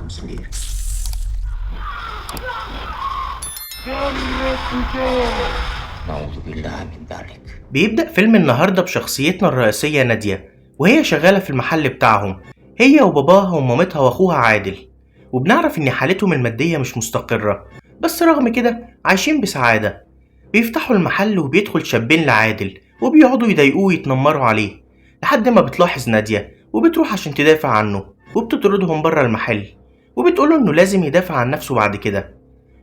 comes near. نعوذ بالله من ذلك. بيبدأ فيلم النهاردة بشخصيتنا الرئيسية نادية، وهي شغالة في المحل بتاعهم هي وباباها ومامتها واخوها عادل، وبنعرف ان حالتهم المادية مش مستقرة، بس رغم كده عايشين بسعادة. بيفتحوا المحل وبيدخل شابين لعادل وبيقعدوا يضايقوه ويتنمروا عليه، لحد ما بتلاحظ نادية وبتروح عشان تدافع عنه وبتطردهم بره المحل، وبتقوله انه لازم يدافع عن نفسه بعد كده.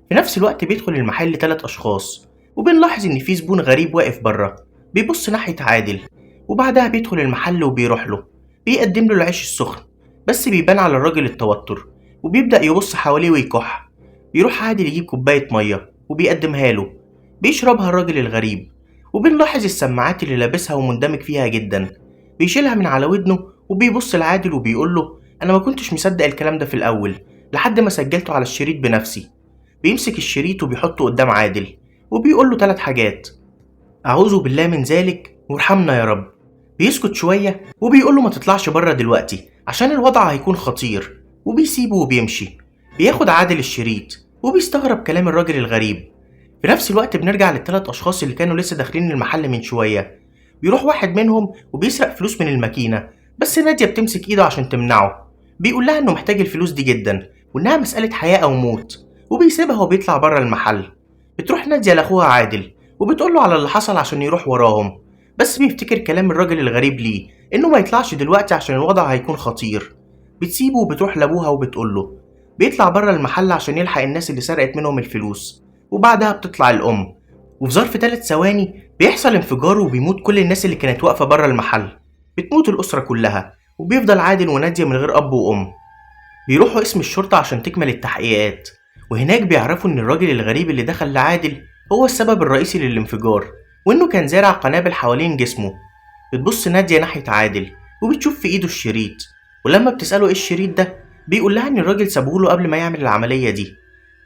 في نفس الوقت بيدخل المحل 3 أشخاص، وبنلاحظ إن في زبون غريب واقف بره بيبص ناحية عادل، وبعدها بيدخل المحل وبيروح له بيقدم له العيش السخن، بس بيبان على الراجل التوتر وبيبدأ يبص حواليه ويكح. بيروح عادل يجيب كوباية مية وبيقدمها له، بيشربها الراجل الغريب، وبنلاحظ السماعات اللي لابسها ومندمج فيها جدا، بيشيلها من على ودنه وبيبص لعادل وبيقول له أنا ما كنتش مصدق الكلام ده في الأول لحد ما سجلته على الشريط بنفسي. بيمسك الشريط وبيحطه قدام عادل وبيقول له 3 حاجات: أعوذ بالله من ذلك، وارحمنا يا رب. بيسكت شوية وبيقول له ما تطلعش بره دلوقتي عشان الوضع هيكون خطير، وبيسيبه وبيمشي. بياخد عادل الشريط وبيستغرب كلام الراجل الغريب. في نفس الوقت بنرجع للثلاث أشخاص اللي كانوا لسه داخلين المحل من شوية. بيروح واحد منهم وبيسرق فلوس من الماكينة، بس نادية بتمسك إيده عشان تمنعه. بيقول لها إنه محتاج الفلوس دي جدا وإنها مسألة حياة أو موت، وبيسيبها وبيطلع بره المحل. بتروح نادية لأخوها عادل وبتقوله على اللي حصل عشان يروح وراهم، بس بيفتكر كلام الراجل الغريب ليه إنه ما يطلعش دلوقتي عشان الوضع هيكون خطير. بتسيبه وبتروح لأبوها وبتقوله. بيطلع بره المحل عشان يلحق الناس اللي سرقت منهم الفلوس، وبعدها بتطلع الأم، وفي ظرف 3 ثواني بيحصل انفجار وبيموت كل الناس اللي كانت واقفة بره المحل. بتموت الأسرة كلها وبيفضل عادل ونادية من غير أب وأم. بيروحوا اسم الشرطة عشان تكمل التحقيقات، وهناك بيعرفوا إن الراجل الغريب اللي دخل لعادل هو السبب الرئيسي للانفجار، وإنه كان زارع قنابل حوالين جسمه. بتبص نادية ناحية عادل وبتشوف في إيده الشريط، ولما بتسأله إيه الشريط ده بيقول لها إن الراجل سابهوله قبل ما يعمل العملية دي.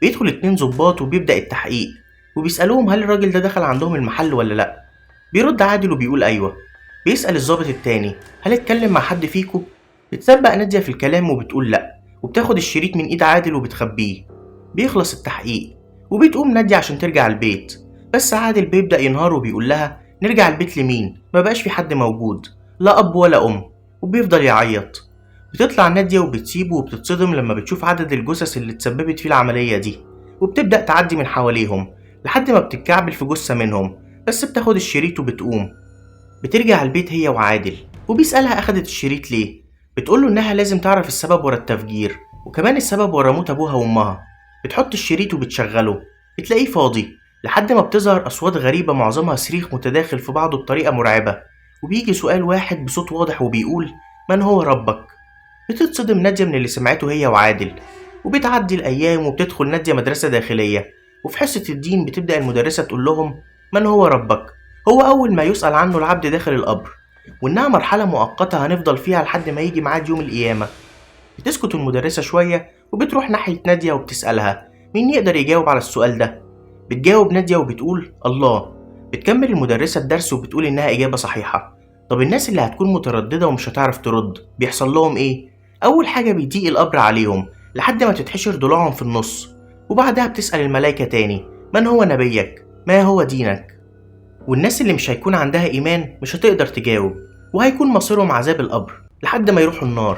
بيدخل 2 ضباط وبيبدأ التحقيق، وبيسألوهم هل الراجل ده دخل عندهم المحل ولا لأ. بيرد عادل وبيقول أيوة. بيسأل الضابط التاني هل اتكلم مع حد فيكو؟ بتسبق نادية في الكلام وبتقول لأ، وبتاخد الشريط من إيد عادل وبتخبيه. بيخلص التحقيق وبتقوم نادية عشان ترجع البيت، بس عادل بيبدأ ينهار وبيقول لها نرجع البيت لمين؟ ما بقاش في حد موجود، لا أب ولا أم، وبيفضل يعيط. بتطلع نادية وبتسيبه وبتتصدم لما بتشوف عدد الجثث اللي اتسببت فيه العملية دي، وبتبدأ تعدي من حواليهم لحد ما بتتكعبل في جثة منهم، بس بتاخد الشريط وبتقوم. بترجع البيت هي وعادل وبيسألها أخدت الشريط ليه؟ بتقوله إنها لازم تعرف السبب ورا التفجير، وكمان السبب ورا موت أبوها وأمها. بتحط الشريط وبتشغله، بتلاقيه فاضي لحد ما بتظهر أصوات غريبة معظمها صريخ متداخل في بعضه بطريقة مرعبة، وبيجي سؤال واحد بصوت واضح وبيقول من هو ربك؟ بتتصدم نادية من اللي سمعته هي وعادل. وبتعدي الأيام وبتدخل نادية مدرسة داخلية، وفي حصة الدين بتبدأ المدرسة تقول لهم من هو ربك؟ هو أول ما يسأل عنه العبد داخل القبر، وإنها مرحلة مؤقتة هنفضل فيها لحد ما يجي ميعاد يوم القيامة. بتسكت المدرسة شوية وبتروح ناحية نادية وبتسألها مين يقدر يجاوب على السؤال ده؟ بتجاوب نادية وبتقول الله. بتكمل المدرسة الدرس وبتقول إنها إجابة صحيحة. طب الناس اللي هتكون مترددة ومش هتعرف ترد بيحصل لهم إيه؟ أول حاجة بيضيق القبر عليهم لحد ما تتحشر ضلوعهم في النص، وبعدها بتسأل الملائكة تاني من هو نبيك؟ ما هو دينك؟ والناس اللي مش هيكون عندها إيمان مش هتقدر تجاوب، وهيكون مصيرهم عذاب القبر لحد ما يروحوا النار.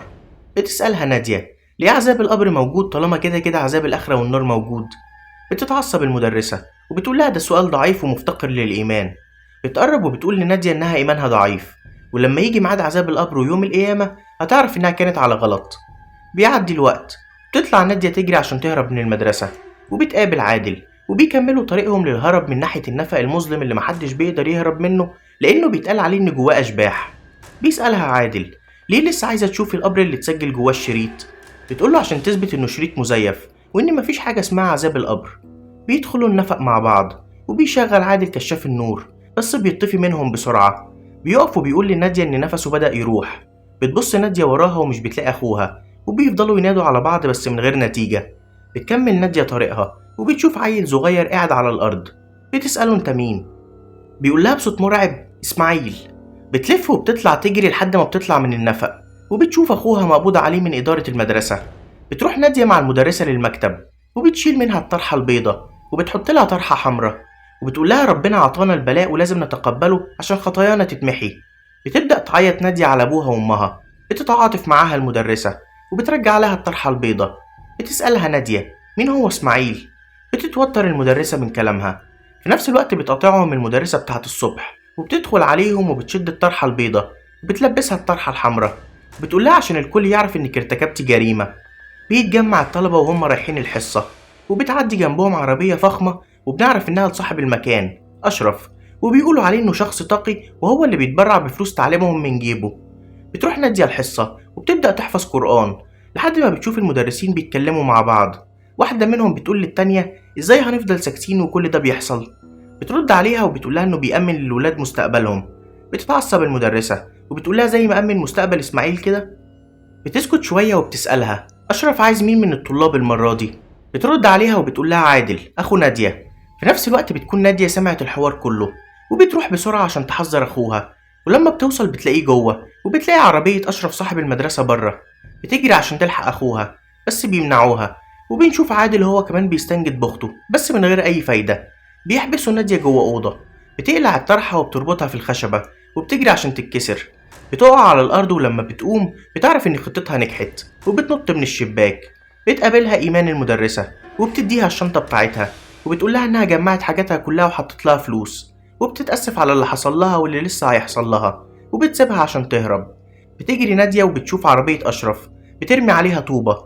بتسألها نادية ليه عذاب القبر موجود طالما كده كده عذاب الآخرة والنار موجود؟ بتتعصب المدرسة وبتقول لها ده سؤال ضعيف ومفتقر للإيمان. بتقرب وبتقول لنادية إنها إيمانها ضعيف، ولما يجي ميعاد عذاب القبر ويوم القيامة هتعرف إنها كانت على غلط. بيعدي الوقت، بتطلع نادية تجري عشان تهرب من المدرسة، وبتقابل عادل وبيكملوا طريقهم للهرب من ناحية النفق المظلم اللي محدش بيقدر يهرب منه لأنه بيتقال عليه إن جواه أشباح. بيسألها عادل ليه لسه عايزة تشوف القبر اللي اتسجل جواه الشريط؟ بتقوله عشان تثبت إنه شريط مزيف وإن مفيش حاجة اسمها عذاب القبر. بيدخلوا النفق مع بعض وبيشغل عادل كشاف النور، بس بيطفي منهم بسرعة. بيقف وبيقول لنادية إن نفسه بدأ يروح. بتبص نادية وراها ومش بتلاقي أخوها، وبيفضلوا ينادوا على بعض بس من غير نتيجة. بتكمل نادية طريقها وبتشوف عيل صغير قاعد على الأرض. بتسأله أنت مين؟ بيقول لها بصوت مرعب إسماعيل. بتلف وبتطلع تجري لحد ما بتطلع من النفق، وبتشوف أخوها مقبوض عليه من إدارة المدرسة. بتروح نادية مع المدرسة للمكتب وبتشيل منها الطرحة البيضة وبتحط لها طرحة حمراء وبتقول لها ربنا عطانا البلاء ولازم نتقبله عشان خطايانا تتمحي. بتبدأ تعيط نادية على أبوها وأمها، بتتعاطف معاها المدرسة وبترجع لها الطرحة البيضة. بتسألها نادية مين هو إسماعيل؟ بتتوتر المدرسة من كلامها. في نفس الوقت بتقاطعهم المدرسة بتاعت الصبح وبتدخل عليهم وبتشد الطرحة البيضة وبتلبسها الطرحة الحمراء، بتقول لها عشان الكل يعرف إنك ارتكبتي جريمة. بيتجمع الطلبة وهم رايحين الحصة وبتعدي جنبهم عربية فخمة وبنعرف إنها لصاحب المكان أشرف، وبيقولوا عليه إنه شخص تقي وهو اللي بيتبرع بفلوس تعليمهم من جيبه. بتروح نادية الحصة وبتبدأ تحفظ قرآن لحد ما بتشوف المدرسين بيتكلموا مع بعض. واحدة منهم بتقول للتانية إزاي هنفضل ساكتين وكل ده بيحصل؟ بترد عليها وبتقول لها إنه بيأمن للولاد مستقبلهم. بتتعصب المدرسة وبتقول لها زي ما أمن مستقبل إسماعيل كده. بتسكت شوية وبتسألها أشرف عايز مين من الطلاب المرة دي؟ بترد عليها وبتقول لها عادل أخو نادية. في نفس الوقت بتكون نادية سمعت الحوار كله وبتروح بسرعة عشان تحذر أخوها، ولما بتوصل بتلاقيه جوه وبتلاقي عربية أشرف صاحب المدرسة بره. بتجري عشان تلحق أخوها بس بيمنعوها، وبنشوف عادل هو كمان بيستنجد بأخته بس من غير أي فايدة. بيحبسوا نادية جوه أوضة، بتقلع الطرحة وبتربطها في الخشبة وبتجري عشان تتكسر. بتقع على الأرض ولما بتقوم بتعرف إن خطتها نجحت وبتنط من الشباك. بتقابلها إيمان المدرسة وبتديها الشنطة بتاعتها وبتقول لها إنها جمعت حاجاتها كلها وحطت لها فلوس، وبتتأسف على اللي حصل لها واللي لسه هيحصل لها وبتسيبها عشان تهرب. بتجري نادية وبتشوف عربية أشرف، بترمي عليها طوبة،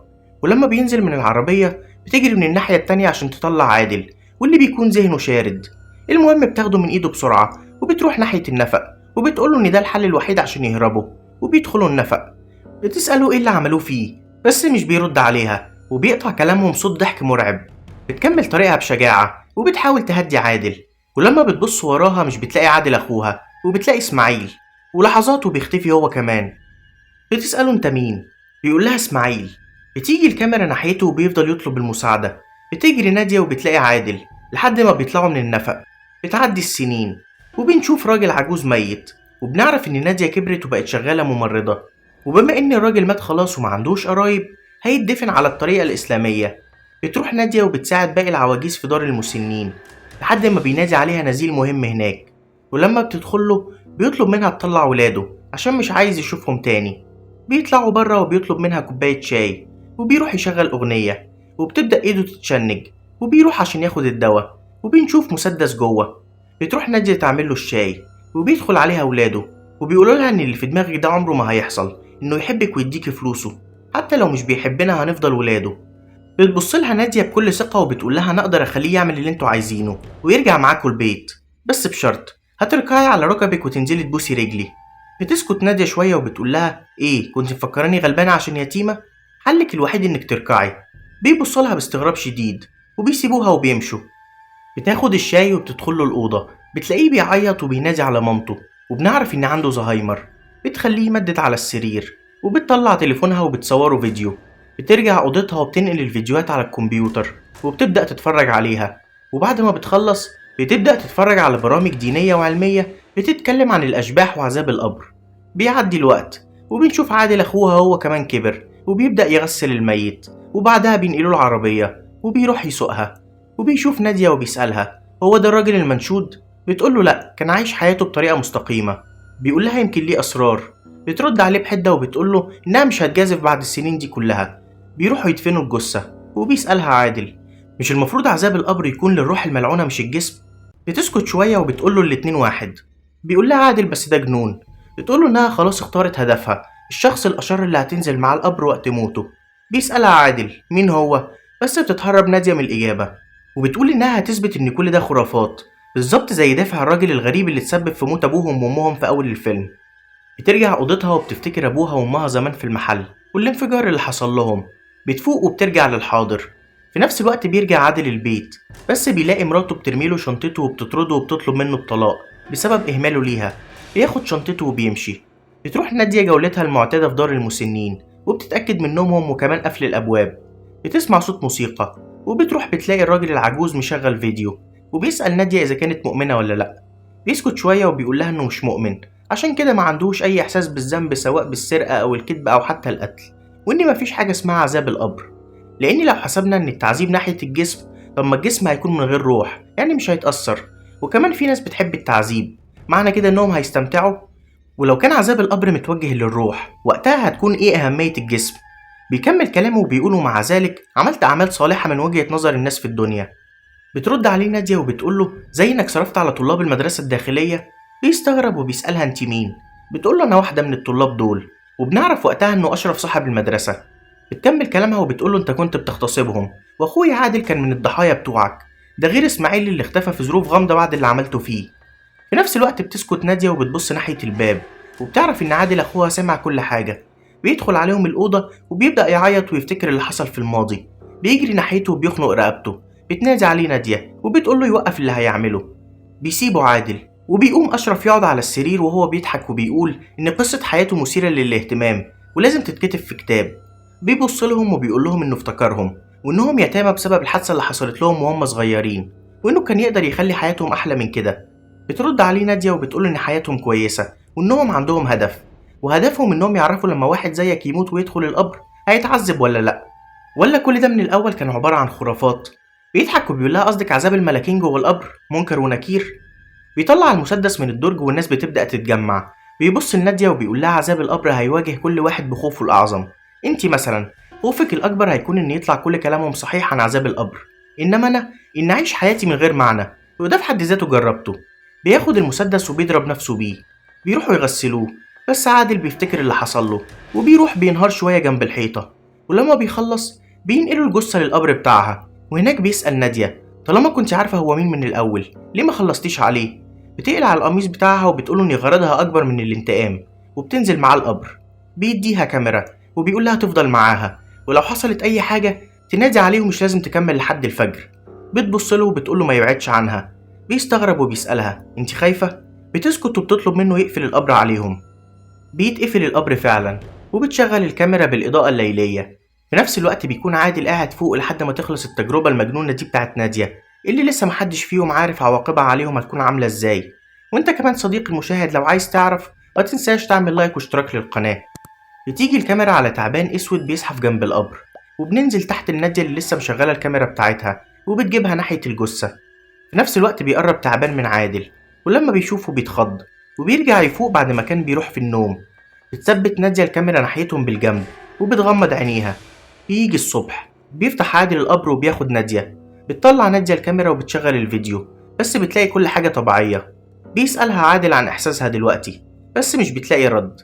ولما بينزل من العربية بتجري من الناحية التانية عشان تطلع عادل واللي بيكون ذهنه شارد. المهم بتاخده من إيده بسرعة وبتروح ناحية النفق وبتقوله إن ده الحل الوحيد عشان يهربوا، وبيدخلوا النفق. بتسأله إيه اللي عملوه فيه بس مش بيرد عليها وبيقطع كلامهم صوت ضحك مرعب. بتكمل طريقها بشجاعة وبتحاول تهدي عادل، ولما بتبص وراها مش بتلاقي عادل أخوها وبتلاقي إسماعيل، ولحظاته بيختفي هو كمان. بتسأله أنت مين؟ بيقول لها إسماعيل. بتيجي الكاميرا ناحيته وبيفضل يطلب المساعدة. بتجري نادية وبتلاقي عادل لحد ما بيطلعوا من النفق. بتعدي السنين وبنشوف راجل عجوز ميت، وبنعرف إن نادية كبرت وبقت شغالة ممرضة، وبما إن الراجل مات خلاص وما عندوش قرايب هيتدفن على الطريقة الإسلامية. بتروح نادية وبتساعد باقي العواجيز في دار المسنين لحد ما بينادي عليها نزيل مهم هناك، ولما بتدخله بيطلب منها تطلع ولاده عشان مش عايز يشوفهم تاني. بيطلعوا بره وبيطلب منها كوباية شاي وبيروح يشغل أغنية، وبتبدأ إيده تتشنج وبيروح عشان ياخد الدواء، وبنشوف مسدس جوه. بتروح نادية تعمل له الشاي وبيدخل عليها ولاده وبيقولوا لها إن اللي في دماغك ده عمره ما هيحصل، إنه يحبك ويديكي فلوسه، حتى لو مش بيحبنا هنفضل ولاده. بتبص لها نادية بكل ثقة وبتقول لها أنا أقدر أخليه يعمل اللي انتوا عايزينه ويرجع معاكوا البيت، بس بشرط هتركعي على ركبك وتنزلي تبوسي رجلي. بتسكت نادية شوية وبتقول لها إيه كنت مفكراني غلبانة عشان يتيمة؟ حلك الوحيد إنك تركعي. بيبص لها باستغراب شديد وبيسيبوها وبيمشوا. بتاخد الشاي وبتدخل له الأوضة، بتلاقيه بيعيط وبينادي على مامته، وبنعرف إن عنده زهايمر. بتخليه يمدد على السرير وبتطلع تليفونها وبتصوره فيديو. بترجع أوضتها وبتنقل الفيديوهات على الكمبيوتر وبتبدأ تتفرج عليها، وبعد ما بتخلص بتبدأ تتفرج على برامج دينية وعلمية بتتكلم عن الأشباح وعذاب القبر. بيعدي الوقت وبنشوف عادل أخوها هو كمان كبر وبيبدأ يغسل الميت، وبعدها بينقلوا العربية وبيروح يسوقها. وبيشوف نادية وبيسألها هو ده الراجل المنشود؟ بتقوله لأ، كان عايش حياته بطريقة مستقيمة. بيقول لها يمكن ليه أسرار. بترد عليه بحدة وبتقوله إنها مش هتجازف بعد السنين دي كلها. بيروحوا يدفنوا الجثة وبيسألها عادل مش المفروض عذاب القبر يكون للروح الملعونة مش الجسم؟ بتسكت شوية وبتقوله الاتنين واحد. بيقول لها عادل بس ده جنون. بتقوله إنها خلاص اختارت هدفها، الشخص الأشر اللي هتنزل معاه القبر وقت موته. بيسألها عادل مين هو؟ بس بتتهرب نادية من الإجابة وبتقول إنها هتثبت إن كل ده خرافات، بالظبط زي دافع الراجل الغريب اللي اتسبب في موت أبوهم وأمهم في أول الفيلم. بترجع أوضتها وبتفتكر أبوها وأمها زمان في المحل والانفجار اللي حصل لهم. بتفوق وبترجع للحاضر. في نفس الوقت بيرجع عادل البيت، بس بيلاقي مراته بترميله شنطته وبتطرده وبتطلب منه الطلاق بسبب إهماله ليها. بياخد شنطته وبيمشي. بتروح نادية جولتها المعتادة في دار المسنين وبتتأكد من نومهم وكمان قفل الأبواب. بتسمع صوت موسيقى وبتروح بتلاقي الراجل العجوز مشغل فيديو وبيسأل نادية إذا كانت مؤمنة ولا لأ. بيسكت شوية وبيقول لها إنه مش مؤمن، عشان كده ما عندوش أي إحساس بالذنب سواء بالسرقة أو الكذب أو حتى القتل، وإن مفيش حاجة اسمها عذاب القبر. لأن لو حسبنا إن التعذيب ناحية الجسم، طب ما الجسم هيكون من غير روح، يعني مش هيتأثر. وكمان في ناس بتحب التعذيب، معنى كده إنهم هيستمتعوا. ولو كان عذاب القبر متوجه للروح، وقتها هتكون إيه أهمية الجسم؟ بيكمل كلامه وبيقوله مع ذلك عملت أعمال صالحة من وجهة نظر الناس في الدنيا. بترد عليه نادية وبتقوله زي إنك صرفت على طلاب المدرسة الداخلية. بيستغرب وبيسألها أنت مين؟ بتقوله أنا واحدة من الطلاب دول. وبنعرف وقتها إنه أشرف صاحب المدرسة. بتكمل كلامها وبتقوله أنت كنت بتغتصبهم، وأخويا عادل كان من الضحايا بتوعك، ده غير إسماعيل اللي اختفى في ظروف غامضة بعد اللي عملته فيه. في نفس الوقت بتسكت نادية وبتبص ناحية الباب، وبتعرف إن عادل أخوها سمع كل حاجة. بيدخل عليهم الأوضة وبيبدأ يعيط ويفتكر اللي حصل في الماضي. بيجري ناحيته وبيخنق رقبته. بتنادي عليه نادية وبتقول له يوقف اللي هيعمله. بيسيبه عادل وبيقوم أشرف يقعد على السرير وهو بيضحك وبيقول إن قصة حياته مثيرة للاهتمام ولازم تتكتب في كتاب. بيبص لهم وبيقول لهم إنه افتكرهم وإنهم يتامى بسبب الحادثة اللي حصلت لهم وهم صغيرين، وإنه كان يقدر يخلي حياتهم أحلى من كده. بترد عليه نادية وبتقول إن حياتهم كويسة وإنهم عندهم هدف، وهدفهم إنهم يعرفوا لما واحد زيك يموت ويدخل القبر هيتعذب ولا لأ، ولا كل ده من الأول كان عبارة عن خرافات. بيضحك وبيقول لها قصدك عذاب الملاكين جوه القبر منكر ونكير. بيطلع المسدس من الدرج والناس بتبدأ تتجمع. بيبص لنادية وبيقول لها عذاب القبر هيواجه كل واحد بخوفه الأعظم. انت مثلا خوفك الأكبر هيكون إن يطلع كل كلامهم صحيح عن عذاب القبر، إنما أنا إن أعيش حياتي من غير معنى، وده في حد ذاته جربته. بياخد المسدس وبيضرب نفسه بيه. بيروحوا يغسلوه، بس عادل بيفتكر اللي حصل له وبيروح بينهار شوية جنب الحيطة. ولما بيخلص بينقلوا الجثة للقبر بتاعها، وهناك بيسأل نادية طالما كنت عارفة هو مين من الأول ليه ما خلصتيش عليه؟ بتقلع القميص بتاعها وبتقوله إن غرضها أكبر من الانتقام، وبتنزل معاه القبر. بيديها كاميرا وبيقول لها تفضل معاها، ولو حصلت أي حاجة تنادي عليه ومش لازم تكمل لحد الفجر. بتبص له وبتقوله ما يبعدش عنها. بيستغرب وبيسألها انت خايفة؟ بتسكت وبتطلب منه يقفل القبر عليهم. بيتقفل القبر فعلا، وبتشغل الكاميرا بالإضاءة الليلية. في نفس الوقت بيكون عادل قاعد فوق لحد ما تخلص التجربة المجنونة دي بتاعت نادية، اللي لسه محدش فيهم عارف عواقبها عليهم هتكون عاملة ازاي. وانت كمان صديقي المشاهد لو عايز تعرف ما تنساش تعمل لايك واشتراك للقناة. بتيجي الكاميرا على تعبان اسود بيزحف جنب القبر، وبننزل تحت النادية اللي لسه مشغلة الكاميرا بتاعتها وبتجيبها ناحية الجثة. في نفس الوقت بيقرب تعبان من عادل، ولما بيشوفه بيتخض وبيرجع يفوق بعد ما كان بيروح في النوم. بتثبت نادية الكاميرا ناحيتهم بالجنب وبتغمض عينيها. بيجي الصبح، بيفتح عادل القبر وبياخد نادية. بتطلع نادية الكاميرا وبتشغل الفيديو، بس بتلاقي كل حاجة طبيعية. بيسألها عادل عن إحساسها دلوقتي، بس مش بتلاقي رد.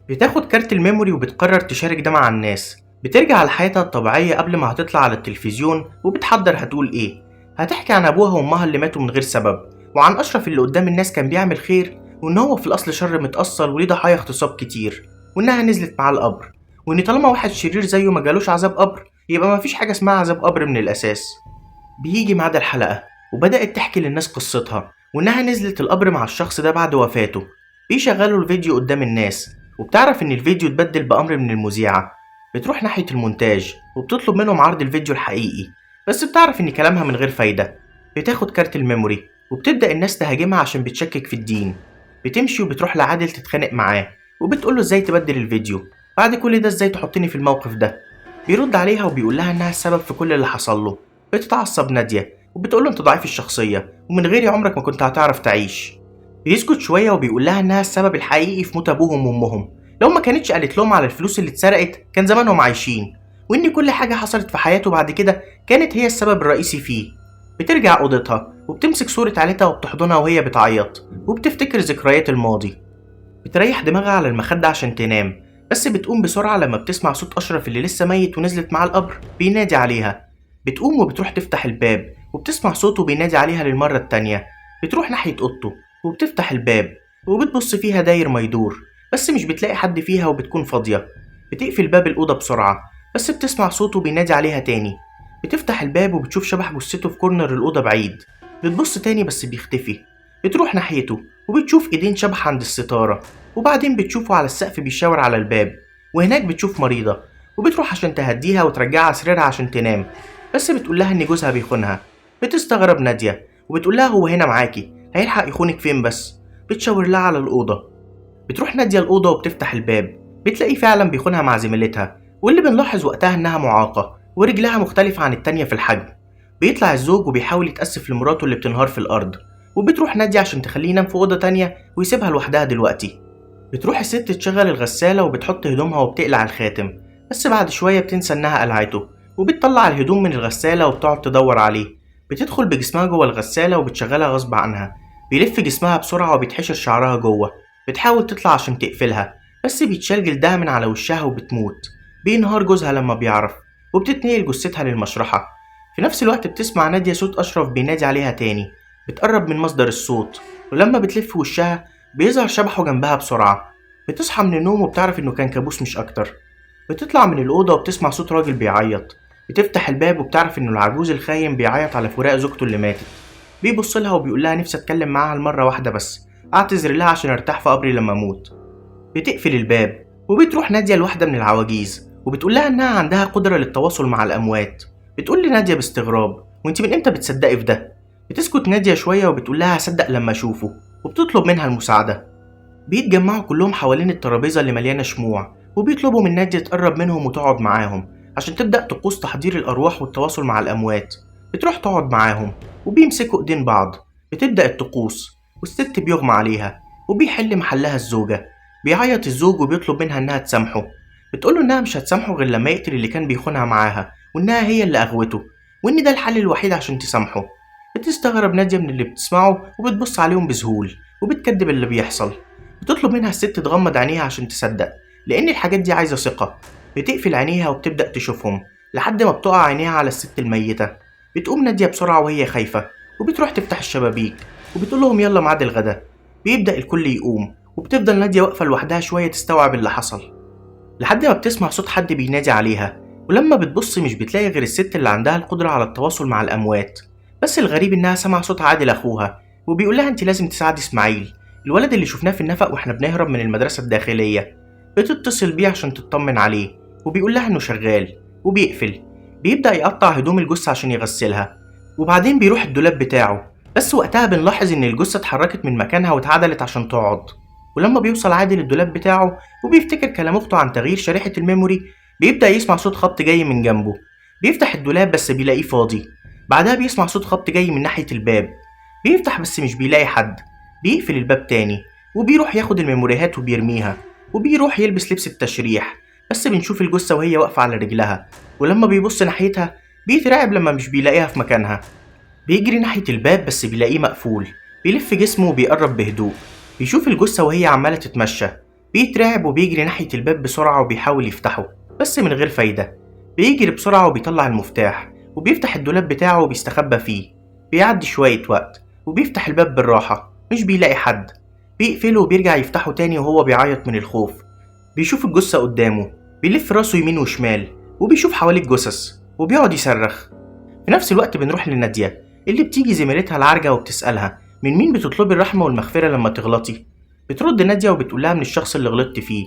بتاخد كارت ال memory وبتقرر تشارك ده مع الناس. بترجع لحياتها الطبيعية قبل ما هتطلع على التلفزيون، وبتحضر هتقول إيه. هتحكي عن أبوها وأمها اللي ماتوا من غير سبب، وعن أشرف اللي قدام الناس كان بيعمل خير، وإن هو في الأصل شر متأصل وليه ضحايا اغتصاب كتير، وإنها نزلت معاه القبر، وإن طالما واحد شرير زيه ما جالوش عذاب قبر يبقى مفيش حاجة اسمها عذاب قبر من الأساس. بيجي ميعاد الحلقة وبدأت تحكي للناس قصتها، وإنها نزلت القبر مع الشخص ده بعد وفاته. بيشغلوا الفيديو قدام الناس، وبتعرف إن الفيديو اتبدل بأمر من المذيعة. بتروح ناحية المونتاج وبتطلب منهم عرض الفيديو الحقيقي، بس بتعرف إن كلامها من غير فايدة. بتاخد كارت ال memory وبتبدأ الناس تهاجمها عشان بتشكك في الدين. بتمشي وبتروح لعادل تتخانق معاه، وبتقوله ازاي تبدل الفيديو بعد كل ده، ازاي تحطني في الموقف ده. بيرد عليها وبيقول لها انها السبب في كل اللي حصل له. بتتعصب نادية وبتقوله انت ضعيف الشخصية ومن غيري عمرك ما كنت هتعرف تعيش. بيسكت شوية وبيقول لها انها السبب الحقيقي في موت ابوهم وامهم، لو ما كانتش قالت لهم على الفلوس اللي اتسرقت كان زمانهم عايشين، وان كل حاجة حصلت في حياته بعد كده كانت هي السبب الرئيسي فيه. بترجع اوضتها وبتمسك صورة عيلتها وبتحضنها وهي بتعيط، وبتفتكر ذكريات الماضي. بتريح دماغها على المخدة عشان تنام، بس بتقوم بسرعة لما بتسمع صوت أشرف اللي لسه ميت ونزلت معاه القبر بينادي عليها. بتقوم وبتروح تفتح الباب وبتسمع صوته بينادي عليها للمرة التانية. بتروح ناحية أوضته وبتفتح الباب وبتبص فيها داير ما يدور، بس مش بتلاقي حد فيها وبتكون فاضية. بتقفل باب الأوضة بسرعة، بس بتسمع صوته بينادي عليها تاني. بتفتح الباب وبتشوف شبح جثته في كورنر الأوضة بعيد. بتبص تاني بس بيختفي. بتروح ناحيته وبتشوف ايدين شبح عند الستارة، وبعدين بتشوفه على السقف بيشاور على الباب، وهناك بتشوف مريضة وبتروح عشان تهديها وترجعها سريرها عشان تنام، بس بتقول لها ان جوزها بيخونها. بتستغرب نادية وبتقول لها هو هنا معاكي، هيلحق يخونك فين بس؟ بتشاور لها على الأوضة. بتروح نادية الأوضة وبتفتح الباب، بتلاقيه فعلا بيخونها مع زميلتها، واللي بنلاحظ وقتها انها معاقة ورجلها مختلفة عن التانية في الحجم. بيطلع الزوج وبيحاول يتأسف لمراته اللي بتنهار في الأرض، وبتروح نادية عشان تخليه ينام في أوضة تانية ويسيبها لوحدها دلوقتي. بتروح الست تشغل الغسالة وبتحط هدومها وبتقلع الخاتم، بس بعد شوية بتنسى إنها قلعته، وبتطلع الهدوم من الغسالة وبتقعد تدور عليه. بتدخل بجسمها جوه الغسالة وبتشغلها غصب عنها، بيلف جسمها بسرعة وبيتحشر شعرها جوه. بتحاول تطلع عشان تقفلها بس بيتشال جلدها من على وشها وبتموت. بينهار جوزها لما بيعرف، وبتتنقل جثتها للمشرحة. في نفس الوقت بتسمع نادية صوت أشرف بينادي عليها تاني. بتقرب من مصدر الصوت، ولما بتلف وشها بيظهر شبحه جنبها بسرعة. بتصحى من النوم وبتعرف إنه كان كابوس مش أكتر. بتطلع من الأوضة وبتسمع صوت راجل بيعيط. بتفتح الباب وبتعرف إنه العجوز الخاين بيعيط على فراق زوجته اللي ماتت. بيبص لها وبيقول لها نفسي أتكلم معاها المرة واحدة بس، أعتذر لها عشان أرتاح في قبري لما أموت. بتقفل الباب وبتروح نادية لواحدة من العواجيز وبتقول لها إنها عندها قدرة للتواصل مع الأموات. بتقول لنادية باستغراب، وانت من امتى بتصدقي في ده؟ بتسكت نادية شوية وبتقول لها هصدق لما أشوفه، وبتطلب منها المساعدة. بيتجمعوا كلهم حوالين الترابيزة اللي مليانة شموع، وبيطلبوا من نادية تقرب منهم وتقعد معاهم عشان تبدأ طقوس تحضير الأرواح والتواصل مع الأموات. بتروح تقعد معاهم وبيمسكوا ايدين بعض. بتبدأ الطقوس والست بيغمى عليها وبيحل محلها الزوجة. بيعيط الزوج وبيطلب منها إنها تسامحه. بتقوله إنها مش هتسامحه غير لما يقتل اللي كان بيخونها معاها، وإنها هي اللي أغوته، وإن ده الحل الوحيد عشان تسامحه. بتستغرب نادية من اللي بتسمعه وبتبص عليهم بذهول وبتكدب اللي بيحصل. بتطلب منها الست تغمض عينيها عشان تصدق، لأن الحاجات دي عايزة ثقة. بتقفل عينيها وبتبدأ تشوفهم لحد ما بتقع عينيها على الست الميتة. بتقوم نادية بسرعة وهي خايفة وبتروح تفتح الشبابيك وبتقول لهم يلا ميعاد الغدا. بيبدأ الكل يقوم وبتفضل نادية واقفة لوحدها شوية تستوعب اللي حصل، لحد ما بتسمع صوت حد بينادي عليها. ولما بتبص مش بتلاقي غير الست اللي عندها القدرة على التواصل مع الأموات. بس الغريب إنها سمع صوت عادل أخوها وبيقول لها أنت لازم تساعدي إسماعيل، الولد اللي شفناه في النفق وإحنا بنهرب من المدرسة الداخلية. بتتصل بيه عشان تطمن عليه وبيقول لها إنه شغال وبيقفل. بيبدأ يقطع هدوم الجثة عشان يغسلها، وبعدين بيروح الدولاب بتاعه، بس وقتها بنلاحظ إن الجثة اتحركت من مكانها واتعدلت عشان تقعد. ولما بيوصل عادل الدولاب بتاعه وبيفتكر كلام أخته عن تغيير شريحة ال memory، بيبدأ يسمع صوت خبط جاي من جنبه. بيفتح الدولاب بس بيلاقيه فاضي. بعدها بيسمع صوت خبط جاي من ناحية الباب، بيفتح بس مش بيلاقي حد. بيقفل الباب تاني وبيروح ياخد الميموريهات وبيرميها، وبيروح يلبس لبس التشريح، بس بنشوف الجثة وهي واقفة على رجلها. ولما بيبص ناحيتها بيترعب لما مش بيلاقيها في مكانها. بيجري ناحية الباب بس بيلاقيه مقفول. بيلف جسمه وبيقرب بهدوء، بيشوف الجثة وهي عمالة تتمشى. بيترعب وبيجري ناحية الباب بسرعة وبيحاول يفتحه بس من غير فايدة. بيجري بسرعة وبيطلع المفتاح وبيفتح الدولاب بتاعه وبيستخبى فيه. بيعدي شوية وقت وبيفتح الباب بالراحة، مش بيلاقي حد. بيقفله وبيرجع يفتحه تاني وهو بيعيط من الخوف. بيشوف الجثة قدامه، بيلف راسه يمين وشمال وبيشوف حواليه الجثث وبيقعد يصرخ. في نفس الوقت بنروح لنادية اللي بتيجي زميلتها العرجة وبتسألها من مين بتطلبي الرحمة والمغفرة لما تغلطي؟ بترد نادية وبتقول لها من الشخص اللي غلطت فيه.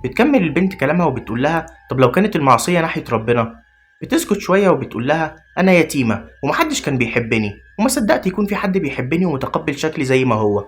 بتكمل البنت كلامها وبتقول لها طب لو كانت المعصية ناحية ربنا؟ بتسكت شوية وبتقول لها أنا يتيمة ومحدش كان بيحبني وما صدقت يكون في حد بيحبني ومتقبل شكلي زي ما هو.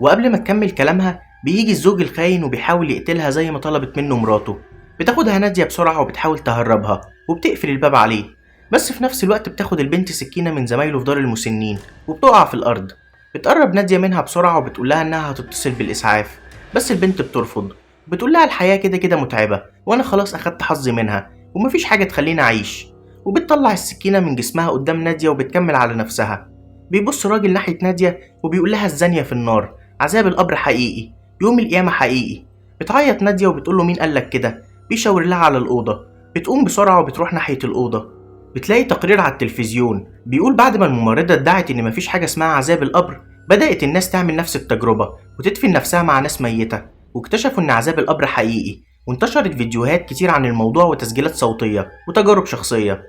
وقبل ما تكمل كلامها بيجي الزوج الخاين وبيحاول يقتلها زي ما طلبت منه مراته. بتاخدها نادية بسرعة وبتحاول تهربها وبتقفل الباب عليه، بس في نفس الوقت بتاخد البنت سكينة من زمايله في دار المسنين وبتقع في الأرض. بتقرب نادية منها بسرعة وبتقول لها إنها هتتصل بالإسعاف، بس البنت بترفض. بتقول لها الحياة كده كده متعبة وأنا خلاص أخدت حظي منها ومفيش حاجة تخليني أعيش. وبتطلع السكينة من جسمها قدام نادية وبتكمل على نفسها. بيبص راجل ناحية نادية وبيقول لها الزانية في النار، عذاب القبر حقيقي، يوم القيامة حقيقي. بتعيط نادية وبتقول له مين قالك كده؟ بيشاور لها على الأوضة. بتقوم بسرعة وبتروح ناحية الأوضة. بتلاقي تقرير على التلفزيون بيقول بعد ما الممرضة ادعت إن مفيش حاجة اسمها عذاب القبر، بدأت الناس تعمل نفس التجربة وتدفن نفسها مع ناس ميتة، واكتشفوا إن عذاب القبر حقيقي، وانتشرت فيديوهات كتير عن الموضوع وتسجيلات صوتية وتجارب شخصية.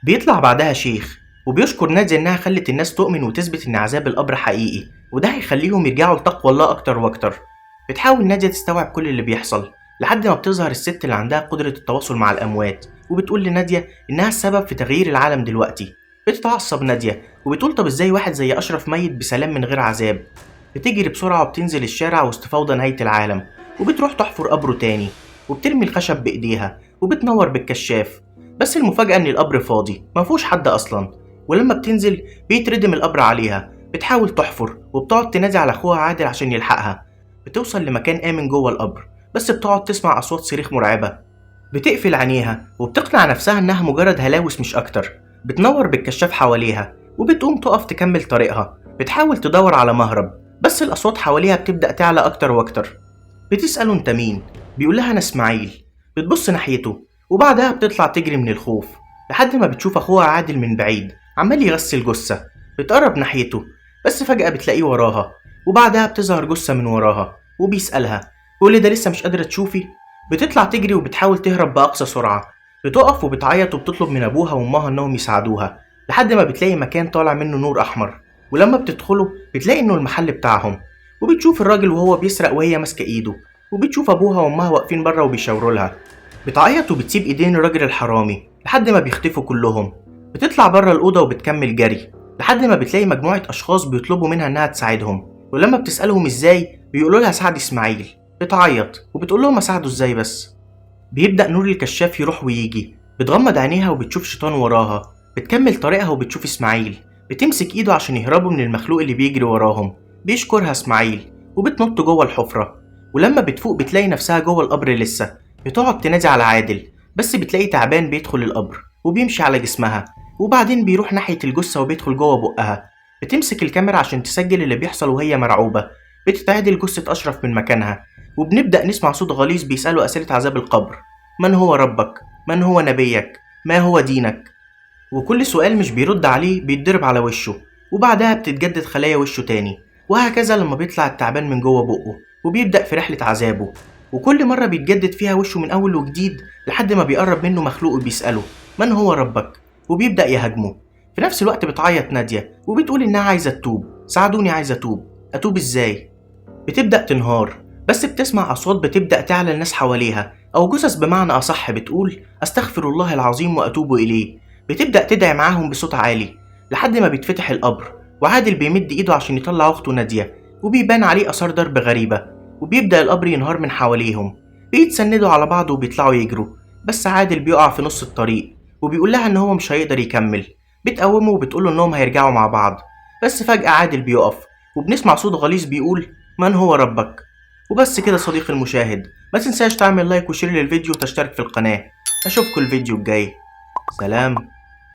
بيطلع بعدها شيخ وبيشكر نادية إنها خلت الناس تؤمن وتثبت إن عذاب القبر حقيقي، وده هيخليهم يرجعوا لتقوى الله أكتر وأكتر. بتحاول نادية تستوعب كل اللي بيحصل لحد ما بتظهر الست اللي عندها قدرة التواصل مع الأموات وبتقول لنادية إنها السبب في تغيير العالم دلوقتي. بتتعصب نادية وبتقول طب إزاي واحد زي أشرف ميت بسلام من غير عذاب؟ بتجري بسرعة وبتنزل الشارع وسط فوضى نهاية العالم، وبتروح تحفر قبره تاني وبترمي الخشب بإيديها وبتنور بالكشاف. بس المفاجأة إن القبر فاضي مفهوش حد أصلا. ولما بتنزل بيتردم القبر عليها، بتحاول تحفر وبتقعد تنادي على أخوها عادل عشان يلحقها. بتوصل لمكان آمن جوه القبر، بس بتقعد تسمع أصوات صريخ مرعبة. بتقفل عينيها وبتقنع نفسها إنها مجرد هلاوس مش أكتر. بتنور بالكشاف حواليها وبتقوم تقف تكمل طريقها. بتحاول تدور على مهرب، بس الأصوات حواليها بتبدأ تعلى أكتر وأكتر. بتسأله أنت مين؟ بيقول لها أنا إسماعيل. بتبص ناحيته وبعدها بتطلع تجري من الخوف لحد ما بتشوف أخوها عادل من بعيد عمال يغسل جثة. بتقرب ناحيته بس فجأة بتلاقيه وراها، وبعدها بتظهر جثة من وراها وبيسألها كل ده لسه مش قادرة تشوفي؟ بتطلع تجري وبتحاول تهرب بأقصى سرعة. بتقف وبتعيط وبتطلب من أبوها وأمها إنهم يساعدوها لحد ما بتلاقي مكان طالع منه نور أحمر، ولما بتدخله بتلاقي إنه المحل بتاعهم، وبتشوف الراجل وهو بيسرق وهي ماسكة إيده، وبتشوف أبوها وأمها واقفين بره وبيشاوروا لها. بتعيط وبتسيب إيدين الراجل الحرامي لحد ما بيختفوا كلهم. بتطلع بره الأوضة وبتكمل جري لحد ما بتلاقي مجموعة أشخاص بيطلبوا منها إنها تساعدهم، ولما بتسألهم إزاي بيقولوا لها ساعد إسماعيل. بتعيط وبتقول لهم أساعده إزاي بس. بيبدأ نور الكشاف يروح ويجي. بتغمض عينيها وبتشوف شيطان وراها. بتكمل طريقها وبتشوف إسماعيل، بتمسك إيده عشان يهربوا من المخلوق اللي بيجري وراهم. بيشكرها إسماعيل وبتنط جوه الحفرة، ولما بتفوق بتلاقي نفسها جوه القبر لسه. بتقعد تنادي على عادل، بس بتلاقي تعبان بيدخل القبر وبيمشي على جسمها، وبعدين بيروح ناحية الجثة وبيدخل جوه بقها. بتمسك الكاميرا عشان تسجل اللي بيحصل وهي مرعوبة. بتتعدل جثة أشرف من مكانها، وبنبدأ نسمع صوت غليظ بيسأله أسئلة عذاب القبر: من هو ربك؟ من هو نبيك؟ ما هو دينك؟ وكل سؤال مش بيرد عليه بيتضرب على وشه، وبعدها بتتجدد خلايا وشه تاني، وهكذا لما بيطلع التعبان من جوه بقه وبيبدأ في رحلة عذابه، وكل مرة بيتجدد فيها وشه من أول وجديد لحد ما بيقرب منه مخلوق وبيسأله من هو ربك؟ وبيبدأ يهاجمه. في نفس الوقت بتعيط نادية وبتقول إنها عايزة تتوب، ساعدوني عايزة أتوب، أتوب إزاي؟ بتبدأ تنهار، بس بتسمع أصوات بتبدأ تعلى الناس حواليها أو جثث بمعنى أصح بتقول أستغفر الله العظيم وأتوب إليه. بتبدأ تدعي معاهم بصوت عالي لحد ما بيتفتح القبر، وعادل بيمد إيده عشان يطلع أخته نادية، وبيبان عليه آثار ضرب غريبة، وبيبدأ القبر ينهار من حواليهم. بيتسندوا على بعض وبيطلعوا يجروا، بس عادل بيقع في نص الطريق وبيقول لها إن هو مش هيقدر يكمل. بتقومه وبتقوله إنهم هيرجعوا مع بعض، بس فجأة عادل بيقف وبنسمع صوت غليظ بيقول من هو ربك؟ وبس كده صديقي المشاهد، ما تنساش تعمل like و share للفيديو وتشترك في القناة. أشوفكم الفيديو الجاي، سلام.